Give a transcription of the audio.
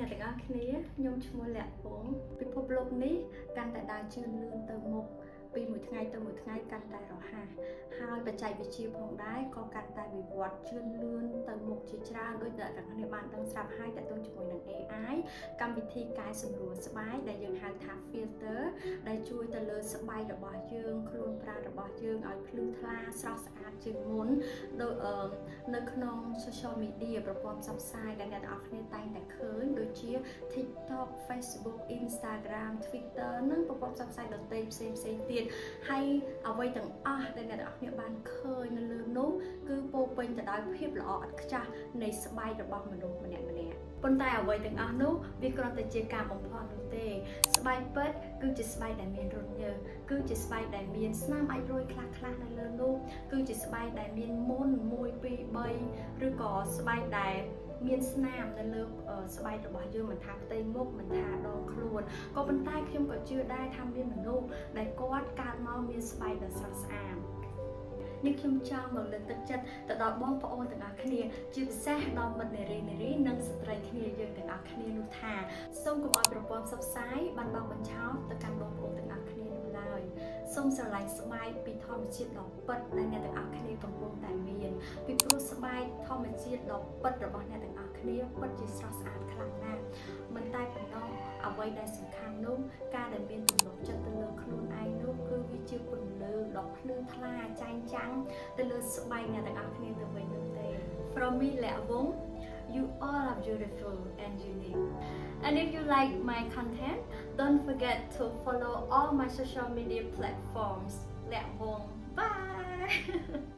អ្នកទាំងអស់គ្នាខ្ញុំឈ្មោះលក្ខពងពិភពលោកនេះកាន់តែដើរជឿនលឿនទៅមុខពីមួយថ្ងៃទៅមួយថ្ងៃកាន់តែរហ័សហើយបច្ចេកវិទ្យាផងដែរក៏កាន់តែវិវត្តជឿនលឿនទៅមុខជាច្រើនដោយអ្នកទាំងគ្នាបានដឹងស្រាប់ហើយតទៅជាមួយនឹង AI កម្មវិធីកែសម្រួលស្បែកដែលយើងហៅថា filter ដែលជួយទៅលើស្បែករបស់យើងខ្លួនប្រាណរបស់យើងឲ្យភ្លឺថ្លាស្រស់ស្អាតជាងមុនដោយនៅក្នុង social media ប្រព័ន្ធផ្សព្វផ្សាយដែលអ្នកទាំងអស់គ្នាតែងតែឃើញដូចជា TikTok, Facebook, Instagram, Twitter និងប្រព័ន្ធផ្សព្វផ្សាយដទៃផ្សេងផ្សេងទៀតហើយអ្វីទាំងអស់ដែលអ្នកទាំងអស់គ្នាបានឃើញនៅលើនោះគឺពោពេញទៅដោយភាពល្អឥតខ្ចោះនៃស្បែករបស់មនុស្សម្នាក់ម្នាក់ប៉ុន្តែអ្វីទាំងអស់នោះវាគ្រាន់តែជាការបំភាន់នោះទេ ស្បែកពិតគឺជាស្បែកដែលមានរន្ធញើសគឺជាស្បែកដែលមានស្នាមអាចម៍រុយខ្លះខ្លះនៅលើនោះគឺជាស្បែកដែលមានមុន1 2 3ឬក៏ស្បែកដែលមានស្នាមនៅលើស្បែករបស់យើងមិនថាផ្ទៃមុខមិនថាដងខ្លួនក៏ប៉ុន្តែខ្ញុំក៏ជឿដែរថាមានមនុស្សដែលគាត់កើតមកមានស្បែកដ៏ស្រស់ស្អាតនេះខ្ញុំចង់មកលើកទឹកចិត្តទៅដល់បងប្អូនទាំងអស់គ្នាជាពិសេសដល់មិត្តនារីនារីនិងស្ត្រីគ្នាយើងទាំងអស់គ្នានោះថាសូមកុំឲ្យប្រព័ន្ធផ្សព្វផ្សាយបានបោកបញ្ឆោតទៅកាន់បងប្អូនទាំងអស់គ្នានោះឡើយសូមស្រឡាញ់ស្បែកពីធម្មជាតិដ៏ពិតដែលអ្នកទាំងអស់គ្នាកំពុងតែមានពីព្រោះស្បែកធម្មជាតិដ៏ពិតរបស់អ្នកទាំងអស់គ្នាពិតជាស្រស់ស្អាតខ្លាំងណាស់មិនតែប៉ុណ្ណោះអ្វីដែលសំខាន់នោះការដែលមានទំនុកចិត្តទៅលើខ្លួនឯងនោះគឺវាជាពន្លឺដ៏ភ្លឺថ្លាចែងចាំងទៅលើស្បែកអ្នកទាំងអស់គ្នាទៅវិញនោះទេ From me, លក្ខវង you all are beautiful and unique. And if you like my content, don't forget to follow all my social media platforms. លក្ខវង Bye.